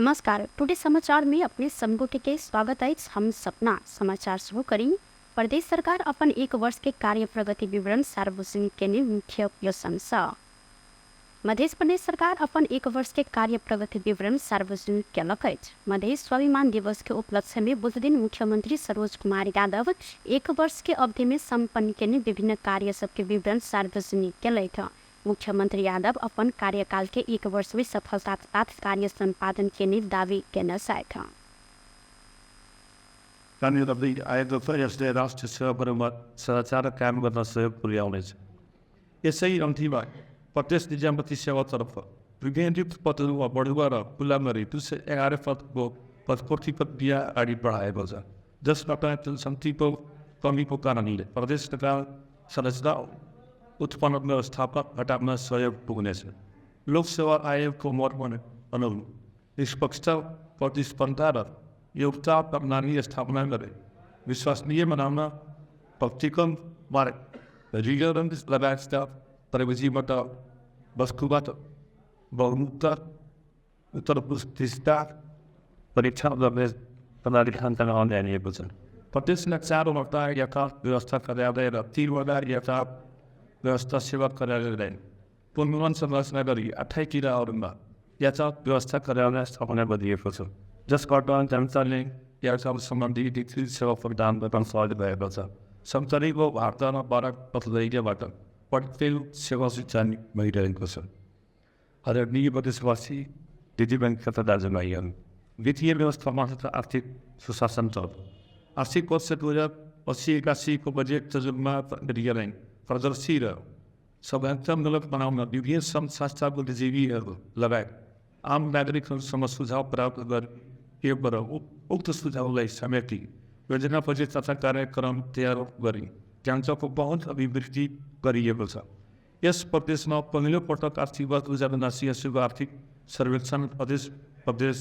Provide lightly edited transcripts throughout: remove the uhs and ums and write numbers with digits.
नमस्कार, टुडे समाचार में अपने समगोटे के स्वागत अछि। हम सपना समाचार शुरू करी। प्रदेश सरकार अपन एक वर्ष के कार्य प्रगति विवरण सार्वजनिक केने मुख्य प्रशंसा। मध्य प्रदेश सरकार अपन एक वर्ष के कार्य प्रगति विवरण सार्वजनिक केलक अछि। मध्य स्वाभिमान दिवस के उपलक्ष्य में बुधदिन मुख्यमंत्री सरोज कुमार यादव एक वर्ष के अवधि में सम्पन्न केने विभिन्न कार्य सबके विवरण सार्वजनिक केलथि। मुख्यमंत्री यादव अपन कार्यकाल के एक वर्ष में सफलता के साथ कार्य सम्पादन केने दावी केने छथि। आयोगको यसले राष्ट्रिय सेवाहरूमा सदाचार कायम गर्न सहयोग पुर्याउनेछ। यसै अवधिमा प्रदेश निजामती सेवातर्फ विकेन्द्रित पदहरूमा बढुवा र खुल्ला गरी 211 पदको पदपूर्ति प्रक्रिया अगाडि बढाएको छ, जसबाट जनशक्तिको कमीको कारणले प्रदेश सरकार संरचना उत्पन्न व्यवस्थापन घटाउन सहयोग पुग्नेछ। लोकसेवा आयोगको मर्म अनुरूप निष्पक्ष प्रतिस्पर्धा र योग्यता प्रणाली स्थापना गरे विश्वसनीय बनाउन भक्तिकम मार्ग रिगरन्स लगायतका प्रविधिबाट वस्तुबाट बहुमुक्त उत्तरपुस्तिका परीक्षा गर्ने प्रणाली सञ्चालन ल्याइएको छ। प्रदेशमा 4वटा यातायात व्यवस्था कार्यालय र 3वटा यातायात व्यवस्था सेवा कार्यालयलाई पुनर्मन संरचना गरी 28 जिल्लाहरूमा यातायात व्यवस्था कार्यालय स्थापना गरिएको छ, जसबाट जनताले यातायात सम्बन्धी डिजिटल सेवा प्रदान गर्न सहयोग भएको छ। सप्तरीको भारतमा 12 पथलैबाट पटेल सेवा सञ्चालन भइरहेको छ। आदरणीय प्रदेशवासी, दिदीबहिनी तथा दाजुभाइहरू, वित्तीय व्यवस्थामा तथा आर्थिक सुशासन तर्फ आर्थिक वर्ष 2080-81 बजेट तजुर्बा प्रक्रियालाई पारदर्शी र सभात्मक बनाउन विभिन्न सङ्घ संस्था बुद्धिजीवीहरू लगायत आम नागरिकहरूसँग सुझाव प्राप्त गरिएको र उक्त सुझावलाई समेटी योजना बजेट तथा कार्यक्रम तयार गरी जनताको पहुँच अभिवृद्धि गरिएको छ। यस प्रदेशमा पहिलो पटक आर्थिक वर्ष 2079-80 आर्थिक सर्वेक्षण प्रदेश प्रदेश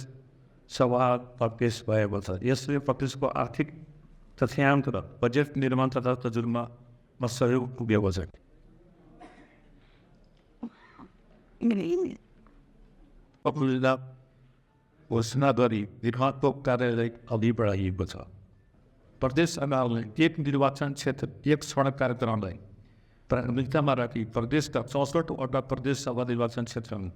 सभा पेश भएको छ। यसले प्रदेशको आर्थिक तथ्याङ्क र बजेट निर्माण तथा तजुर्बामा सहयोग पुगेको छ। घोषणा गरी निर्माणको कार्यालय अघि बढाइएको छ। प्रदेश सरकारले एक निर्वाचन क्षेत्र एक सडक कार्यक्रमलाई प्राथमिकतामा राखी प्रदेशका 64वटा प्रदेश सभा निर्वाचन क्षेत्रमा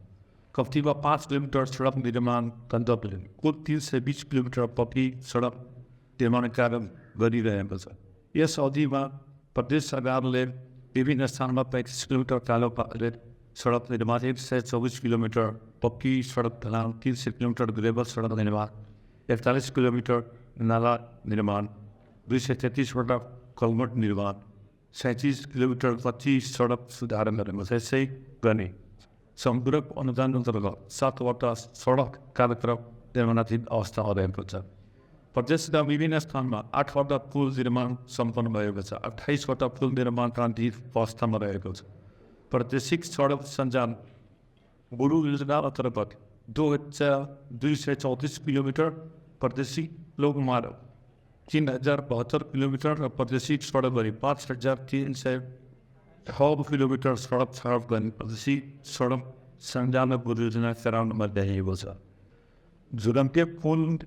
कम्तीमा 5 किलोमिटर सडक निर्माण गन्तव्य कुल 320 किलोमिटर पक्की सडक निर्माण कार्य गरिरहेको छ। यस अवधिमा प्रदेश सरकारले विभिन्न स्थानमा 35 किलोमिटर कालो पातले सडक निर्माण, 124 किलोमिटर पक्की सडक ढलान, 300 किलोमिटर ग्रेभल सडक निर्माण, 41 किलोमिटर नाला निर्माण, 233वटा कलमट निर्माण, 37 किलोमिटर कच्ची सडक सुधार गरेको छ। यसै गर्ने सम्पूरक अनुदान अन्तर्गत 7वटा सडक कार्यक्रम निर्माणाधीन अवस्थामा रहेको छ। प्रदेशका विभिन्न स्थानमा 8वटा पुल निर्माण सम्पन्न भएको छ। 28वटा पुल निर्माणाधीन अवस्थामा रहेको छ। प्रादेशिक सडक सञ्जाल गुरु योजना अन्तर्गत 2234 किलोमिटर, प्रादेशिक लोकमार्ग 3072 किलोमिटर र प्रादेशिक सडक गरी 5306 किलोमिटर सडक छनौट गर्ने प्रादेशिक सडक सञ्जाल गुरु योजना चलाउनमा ल्याइएको छ। झुलम्के पुल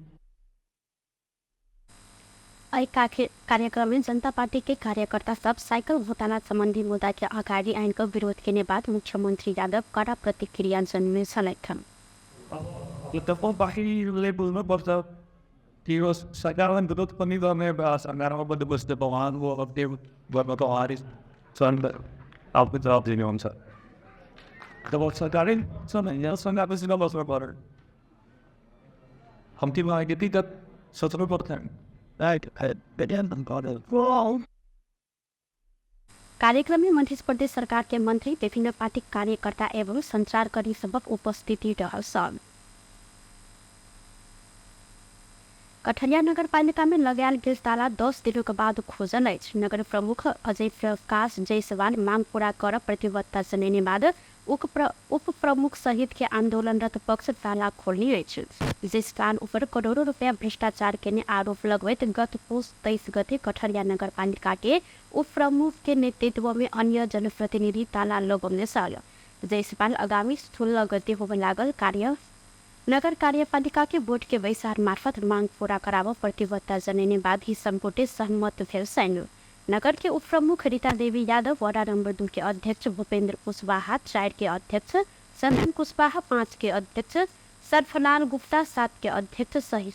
एहि कार्यक्रम में जनता पार्टी के कार्यकर्ता सब साइकिल घोटाला संबंधी मुद्दा के अगाडि आइन को विरोध केने बाद मुख्यमंत्री यादव कड़ा प्रतिक्रिया जनने छलथि। बोल्नुपर्छ त्यो सरकारलाई विरोध पनि गर्ने, सरकारमा पनि बस्ने उहाँको त्यो गर्न त उहाँले आफ्नो जवाब दिनुहुन्छ। जब सरकारै यहाँसँग बस्नु पर्यो, कम्तीमा यति त सोच्नु पर्थ्यो। कार्यक्रम में मध्य प्रदेश सरकार के मंत्री, विभिन्न पार्टी कार्यकर्ता एवं संचारकर्मी सबक उपस्थिति रहल छल। कठरिया नगरपालिका में लगायल गेल ताला 10 दिनक बाद खोजल अछि। नगर प्रमुख अजय प्रकाश जायसवाल मांग पूरा कर प्रतिबद्धता जनैने बाद उप प्रमुख सहित के आंदोलनरत पक्ष ताला खोलने अछि। जायसवाल ऊपर करोड़ों रुपया भ्रष्टाचार केने आरोप लगबैत गत पुस 23 गते कठरिया नगरपालिका के उप प्रमुख के नेतृत्व में अन्य जनप्रतिनिधि ताला लगौने छल। जायसवाल आगामी 16 गते होबय लागल कार्य नगर कार्यपालिका के बोर्ड के बैसार मार्फत मांग पूरा कराव प्रतिबद्धता जनेने बाद ही सबगोटे सहमत भेल सैन। नगर के उपप्रमुख रीता देवी यादव, वडा नंबर 2 के अध्यक्ष भूपेंद्र कुशवाहा, 4 के अध्यक्ष चंदन कुशवाहा, 5 के अध्यक्ष सरफलाल गुप्ता, 7 के अध्यक्ष सहित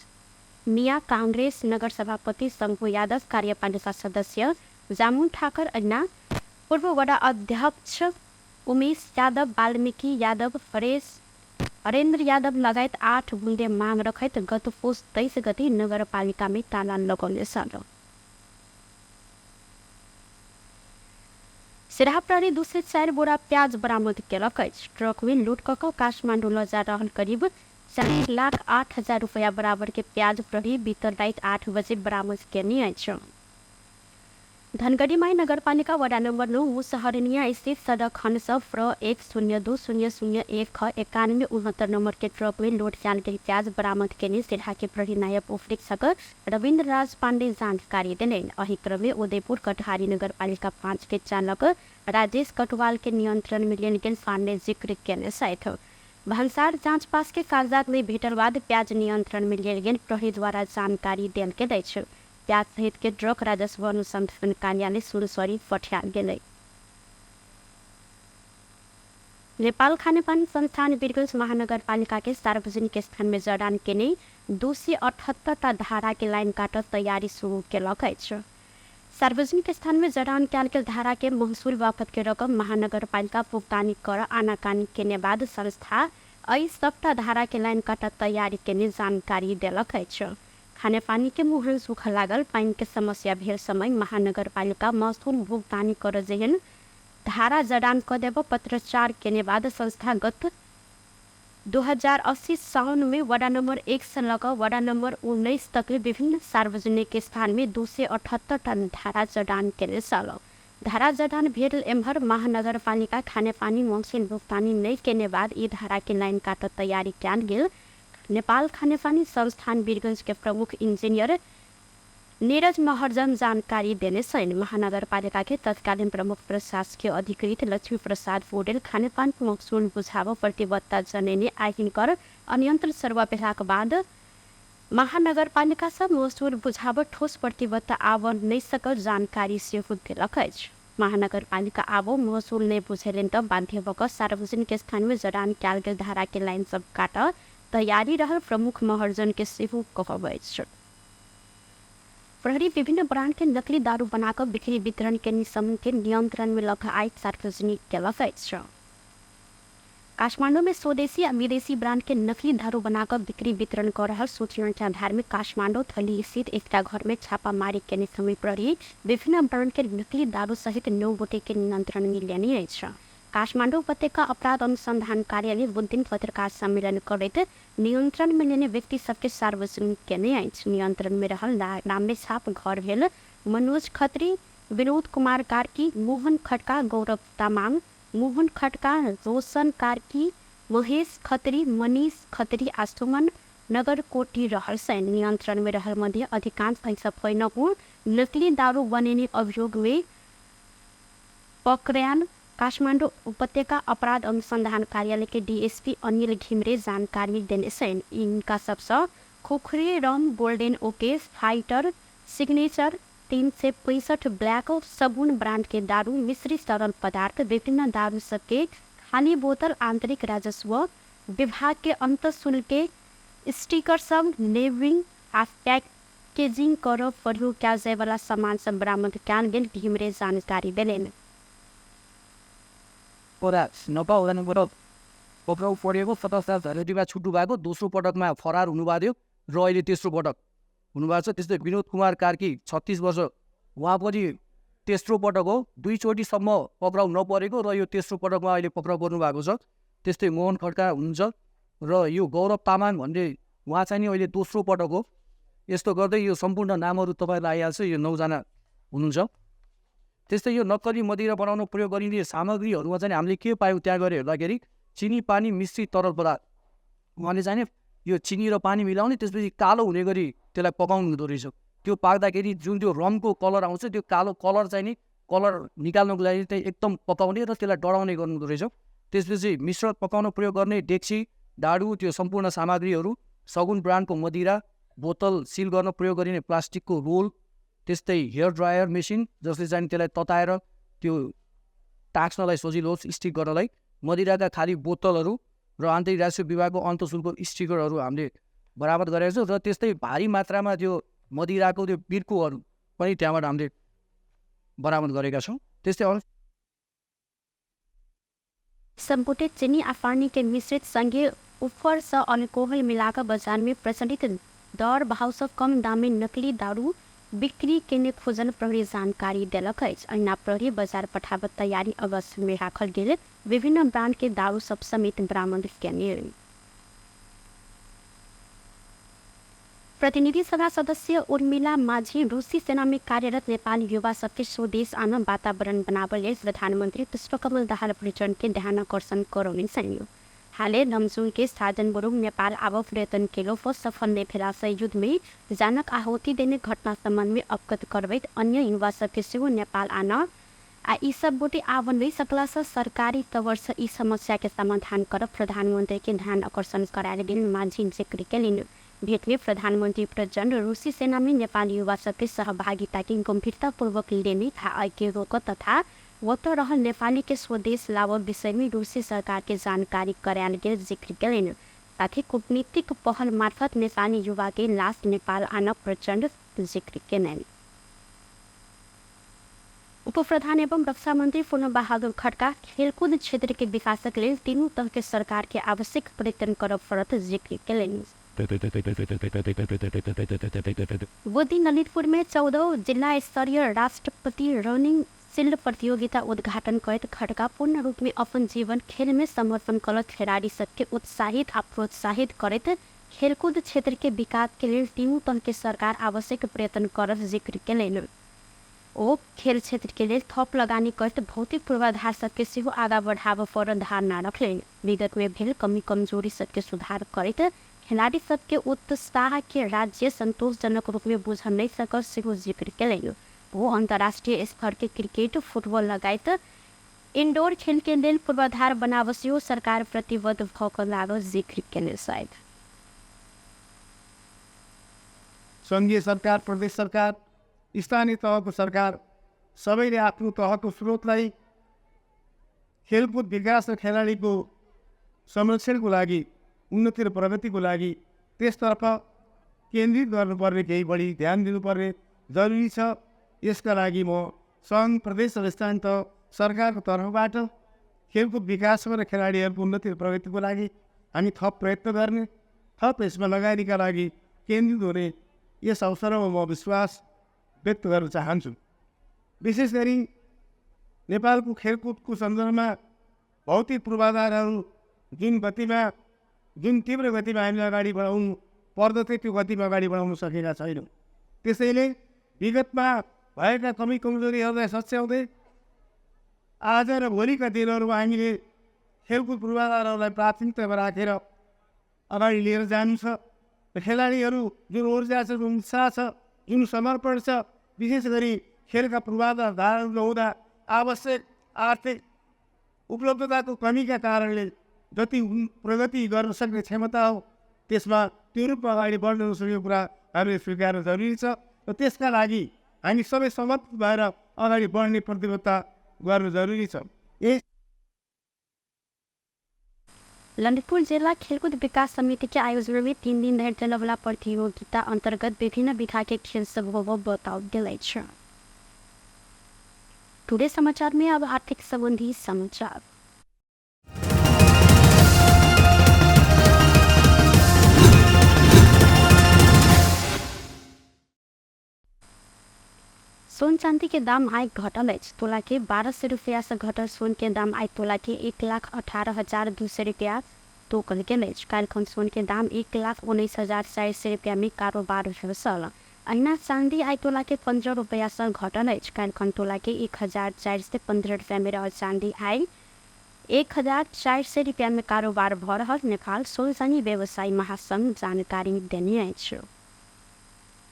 मिया कांग्रेस नगर सभापति शंभु यादव, कार्यपालिका सदस्य जामुन ठाकर अन्ना, पूर्व वडा अध्यक्ष उमेश यादव, वाल्मीकि यादव, हरेन्द्र यादव लगायत 8 बुँदे माग रखैत गत पुस 23 गते नगरपालिका में ताला लगौने छल। सिराहा प्रहरी 204 बोरा प्याज बरामद केलक अछि। ट्रक में लूट कऽ कऽ काठमाडौँ लऽ जा रहल करीब 4,08,000 रुपया बराबर के प्याज प्रहरी बीतल राति 8 बजे बरामद केने अछि। धनगढ़ीमाई नगरपालिका वडा नंबर 9 मुसहरनिया स्थित सड़क खंड सँ प्र 1020001 ख 9169 नंबर के ट्रक में लोड कयल गेल प्याज बरामद केने सिरहा के प्रहरी नायब उपरीक्षक रविन्द्र राज पांडे जानकारी देलनि। एहि क्रम में उदयपुर कटहारी नगरपालिका 5 के चालक राजेश कटवाल के नियंत्रण में लेल गेल पांडे जिक्र केने छथि। भन्सार जाँच पास के कागजात नहि भेटल बाद प्याज नियंत्रण में लेल गेल प्रहरी द्वारा जानकारी देल गेल अछि। प्याज सहित के ट्रक राजस्व अनुसंधान कार्यालय सुनसरी पठायल गेलै। नेपाल खानेपानी संस्थान वीरगंज महानगरपालिका के सार्वजनिक स्थान में जड़ान केने 278टा धारा के लाइन काटत तैयारी शुरू केलक अछि। सार्वजनिक स्थान में जड़ान कयल गेल धारा के महसूल बापत के रकम महानगरपालिका भुगतानी कर आनाकानी केने बाद संस्था एहि सबटा धारा के लाइन काटत तैयारी केने जानकारी देलक अछि। खानेपानी के मुहान सूख लागल पानि के समस्या भेल समय महानगरपालिका महसूल भुगतानी कर जेहन धारा जड़ान क देब पत्रचार केने बाद संस्था गत 2080 साउन में वडा नंबर 1 से लग वडा नंबर 19 तक विभिन्न सार्वजनिक स्थान में 278टा धारा जड़ान केने छल। धारा जड़ान भेल एम्हर महानगरपालिका खानेपानी महसूल भुगतानी नहि केने बाद ई धारा के लाइन काटत तैयारी कयल गेल। नेपाल खानेपानी संस्थान वीरगंज के प्रमुख इंजीनियर नीरज महर्जन जानकारी देने छन्। महानगरपालिका के तत्कालीन प्रमुख प्रशासकीय अधिकृत लक्ष्मी प्रसाद पौडेल खानेपानी महसूल बुझाव प्रतिबद्धता जनेने आहिनकर अनियंत्रित सरुवा भेलाक बाद महानगरपालिका सँ महसूल बुझाव ठोस प्रतिबद्धता आब नहि सकल जानकारी सेहो देलक अछि। महानगरपालिका आबो महसूल नहि बुझेलनि तऽ बाध्य भऽ कऽ सार्वजनिक स्थान में जड़ान कयल गेल धारा के लाइन सब काट तैयारी रहल प्रमुख महर्जन के सेहो कहब अछि। प्रहरी विभिन्न ब्रांड के नकली दारू बनाकऽ बिक्री वितरण के समूह के नियंत्रण में लऽ आइ सार्वजनिक केलक अछि। काठमांडू में स्वदेशी आ विदेशी ब्रांड के नकली दारू बनाकऽ बिक्री वितरण कऽ रहल सूचना के आधार में काठमांडू थली स्थित एकटा घर में छापामारी केने समय प्रहरी विभिन्न ब्रांड के नकली दारू सहित 9 गोटे के नियंत्रण में लेने अछि। काठमांडू उपत्यका अपराध अनुसंधान कार्यालय बुधदिन पत्रकार सम्मेलन करैत नियंत्रण में लेने व्यक्ति सबके सार्वजनिक केने अछि। नियंत्रण में रहल रामेछाप घर भेल मनोज खत्री, विनोद कुमार कार्की, मोहन खड्का, गौरव तामाङ, मोहन खड्का, रोशन कार्की, महेश खत्री, मनीष खत्री आ सुमन नगरकोटी रहल छनि। नियंत्रण में रहल मध्ये अधिकांश एहिसँ नकली दारू बनेने अभियोग में पकड़ायल काठमांडू उपत्यका अपराध अनुसंधान कार्यालय के डीएसपी अनिल घिमरे जानकारी देने छनि। इनका सबसँ Khukri rum, golden okay, fighter, signature, 365 black, सगुन ब्रांड के दारू, मिश्रित तरल पदार्थ, विभिन्न दारू सबके खाली बोतल, आंतरिक राजस्व विभाग के अंतःशुल्क के स्टिकर सब, लेबलिंग आ पैकेजिंग कर प्रयोग कयल जायवला सामान सब बरामद कयल गेल घिमरे जानकारी देलनि। पक्राउ परेको 27,000 छुट्नु भएको, दोस्रो पटकमा फरार हुनुभएको थियो र अहिले तेस्रो पटक हुनुभएको छ। त्यस्तै विनोद कुमार कार्की 36 वर्ष, उहाँ पनि तेस्रो पटक हो, दुईचोटिसम्म पक्राउ नपरेको र यो तेस्रो पटकमा अहिले पक्राउ पर्नु भएको छ। त्यस्तै मोहन खड्का हुनुहुन्छ र यो गौरव तामाङ भन्ने उहाँ चाहिँ नि अहिले दोस्रो पटक हो। यस्तो गर्दै यो सम्पूर्ण नामहरू तपाईँहरूलाई आइहाल्छ, यो 9जना हुनुहुन्छ। त्यस्तै यो नक्कली मदिरा बनाउन प्रयोग गरिने सामग्रीहरूमा चाहिँ हामीले के पायौँ त्यहाँ गएर हेर्दाखेरि चिनी पानी मिश्रित तरल पदार्थ, उहाँले चाहिँ यो चिनी र पानी मिलाउने त्यसपछि कालो हुने गरी त्यसलाई पकाउनु हुँदो रहेछ। त्यो पाक्दाखेरि जुन त्यो रमको कलर आउँछ त्यो कालो कलर चाहिँ नि कलर निकाल्नुको लागि चाहिँ एकदम पकाउने र त्यसलाई डढाउने गर्नु हुँदो रहेछ। त्यसपछि मिश्रण पकाउन प्रयोग गर्ने डेक्ची, दारू त्यो सम्पूर्ण सामग्रीहरू, सगुन ब्रान्डको मदिरा बोतल सिल गर्न प्रयोग गरिने प्लास्टिकको रोल, त्यस्तै हेयर ड्रायर मेसिन जसले चाहिँ त्यसलाई तताएर त्यो टाक्स्नलाई सजिलो होस्, स्टिक गर्नलाई, मदिराका खाली बोतलहरू र आन्तरिक राजस्व विभागको अन्तशुल्क स्टिकरहरू हामीले बरामद गरेका छौँ। र त्यस्तै भारी मात्रामा त्यो मदिराको त्यो बिर्कोहरू पनि त्यहाँबाट हामीले बरामद गरेका छौँ। त्यस्तै अरू सबगोटे चीनी आ पानी के मिश्रित संगे ऊपर से अल्कोहल मिलाकर बाजार में प्रचलित दर भाव से कम दाम में नकली दारू बिक्री केने खोजल प्रहरी जानकारी देलक अछि। अहिना प्रहरी बाजार पठाबत तैयारी अवस्था में राखल गेल विभिन्न ब्रांड के दारू सब समेत बरामद केने। प्रतिनिधि सभा सदस्य उर्मिला माझी रूसी सेना में कार्यरत नेपाली युवा सबके स्वदेश आन वातावरण बनाबल लेल प्रधानमन्त्री पुष्पकमल दाहाल प्रचण्ड के ध्यान आकर्षण करौने छन्। हाले लमजुङ के साजन बुरुङ नेपाल आव प्रयत्न केलो पर सफल नै भेला से युद्ध में जानक आहुति देने घटना सम्बन्ध में अवगत करबैत अन्य युवा सबके सेहो नेपाल आन आ ई सब गोटे आव नै सकला से सरकारी तौर से ई समस्या के समाधान करब प्रधानमंत्री के ध्यान आकर्षण करायल गेल माझी जिक्र केलनि। भेट में प्रधानमंत्री प्रचण्ड रूसी सेना में नेपाली युवा सबके सहभागिता के गंभीरतापूर्वक लेने आ के रोक तथा ओतऽ रहल नेपाली के स्वदेश लाबऽ विषय में रूसी सरकार के जानकारी करायल गेल जिक्र केलनि। साथ ही कूटनीतिक पहल मार्फत नेपाली युवा के लाश नेपाल आन प्रचण्ड जिक्र केलनि। उप प्रधान एवं रक्षा मंत्री पूर्ण बहादुर खड्का खेलकूद क्षेत्र के विकासक लेल तीनू तह के सरकार के आवश्यक प्रयत्न करब पड़त जिक्र केलनि। बुद्धि ललितपुर में 14 जिला स्तरीय राष्ट्रपति रनिंग शील्ड प्रतियोगिता उद्घाटन करैत खड्का पूर्ण रूप में अपन जीवन खेल में समर्पण करल खेलाड़ी सबके उत्साहित आ प्रोत्साहित करैत खेलकूद क्षेत्र के विकास के लेल तीनू तह के सरकार आवश्यक प्रयत्न करत जिक्र केलनि। ओ खेल क्षेत्र के लेल थप लगानी करैत भौतिक पूर्वाधार सबके सेहो आगा बढ़ाबऽ पड़ल धारणा रखलनि। विगत में भेल कमी कमजोरी सबके सुधार करैत खेलाड़ी सबके उत्साह के राज्य संतोषजनक रूप में बुझ नहीं सकल सेहो जिक्र केलनि। वो अंतर्राष्ट्रीय स्तर के क्रिकेट, फुटबॉल लगायत इंडोर खेल के लेल पूर्वाधार बनाबऽ सेहो सरकार प्रतिबद्ध भऽ कऽ लागल जिक्र केने शायद। सङ्घीय सरकार, प्रदेश सरकार, स्थानीय तहको सरकार सबैले आफ्नो तहको स्रोतलाई खेलकुद विकास र खेलाडीको संरक्षणको लागि, उन्नति र प्रगतिको लागि त्यसतर्फ केन्द्रित गर्नुपर्ने, केही बढी ध्यान दिनुपर्ने जरुरी छ। यसका लागि म सङ्घ, प्रदेश र स्थानीय तह सरकारको तर्फबाट खेलकुद विकासमा र खेलाडीहरूको उन्नति र प्रगतिको लागि हामी थप प्रयत्न गर्ने, थप यसमा लगानीका लागि केन्द्रित हुने यस अवसरमा म विश्वास व्यक्त गर्न चाहन्छु। विशेष गरी नेपालको खेलकुदको सन्दर्भमा भौतिक पूर्वाधारहरू जुन गतिमा, जुन तीव्र गतिमा हामीले अगाडि बढाउनु पर्दथ्यो त्यो गतिमा अगाडि बढाउन सकेका छैनौँ। त्यसैले विगतमा भएका कमी कमजोरीहरूलाई सच्याउँदै आज र भोलिका दिनहरूमा हामीले खेलकुद पूर्वाधारहरूलाई प्राथमिकतामा राखेर अगाडि लिएर जानु छ। र खेलाडीहरू जुन ऊर्जा छ, जुन उत्साह छ, जुन समर्पण छ, विशेष गरी खेलका पूर्वाधारहरू नहुँदा आवश्यक आर्थिक उपलब्धताको कमीका कारणले जति प्रगति गर्न सक्ने क्षमता हो त्यसमा त्यो रूपमा अगाडि बढ्न नसकेको कुरा हामीले स्वीकार्न जरुरी छ। र त्यसका लागि हामी सबै समर्पित भएर अगाडि बढ्ने प्रतिबद्धता गर्नु जरुरी छ। ललितपुर जिला खेलकूद विकास समिति के आयोजन में 3 दिन धरि चलवला प्रतियोगिता अंतर्गत विभिन्न विधा के खेल सब होबो बताओल गेल अछि। टुडे समाचार में अब आर्थिक संबंधी समाचार। सोन चांदी के दाम आइ घटल अछि। तोला के 1200 रुपया से घटल सोन के दाम आइ तोला के 1,18,200 रुपया तोकल गेल अछि। काल्हिखन सोन के दाम 1,19,400 रुपया में कारोबार भेल छल। अहिना चांदी आइ तोला के 15 रुपया से घटल अछि। काल्हिखन तोला के 1,415 रुपया में रहल चांदी आइ 1,400 रुपया में कारोबार भऽ रहल नेपाल सोन चांदी व्यवसायी महासंघ जानकारी देने अछि।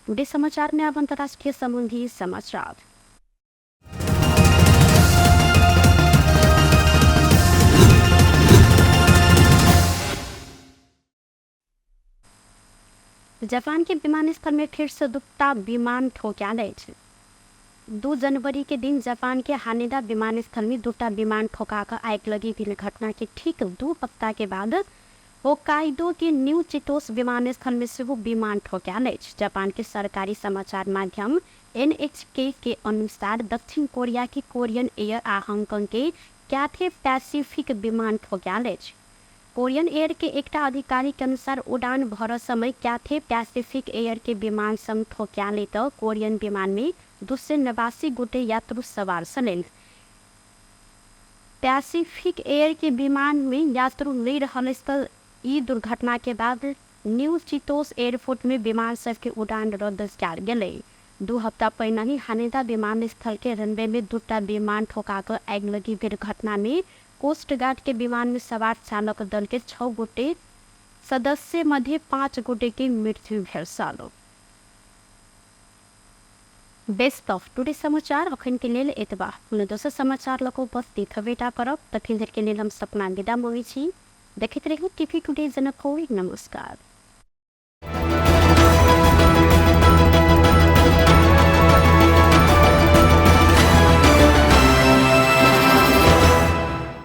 टुडे समाचार में अब अंतर्राष्ट्रीय संबंधी समाचार। जापान के विमानस्थल में फिर से दूटा विमान ठोकायल अछि। 2 जनवरी के दिन जापान के हानेदा विमानस्थल में दूटा विमान ठोका कऽ आगि लगी भेल घटना के ठीक 2 हफ्ता के बाद होक्काइदो के न्यू चितोस विमानस्थल में सेहो विमान ठोकायल अछि। जापान के सरकारी समाचार माध्यम एनएचके के अनुसार दक्षिण कोरिया के कोरियन एयर आ हांगकांग के कैथे पैसिफिक विमान ठोकायल अछि। कोरियन एयर के एकटा अधिकारी के अनुसार उड़ान भरऽ समय कैथे पैसिफिक एयर के विमान संग ठोकायल तऽ कोरियन विमान में 289 गोटे यात्रु सवार छलनि। पैसिफिक एयर के विमान में यात्रु नहि रहल अछि तऽ ई दुर्घटना के बाद न्यू चितोस एयरपोर्ट में विमान सब के उड़ान रद्द कयल गेलै। 2 हफ्ता पहिनहि हानेदा विमानस्थल के रनवे में दूटा विमान ठोका कऽ आगिलगी भेल घटना में कोस्ट गार्ड के विमान में सवार चालक दल के 6 गोटे सदस्य मध्ये 5 गोटे के मृत्यु भेल छल। बेस्ट ऑफ टुडे समाचार अखन के लेल एतबा। कोनो दोसर समाचार लऽ कऽ उपस्थित हेबेटा करब। तखन धरि के लेल हम सपना विदा मांगै छी। देखैत रहू टीवी टुडे जनकपुर। नमस्कार।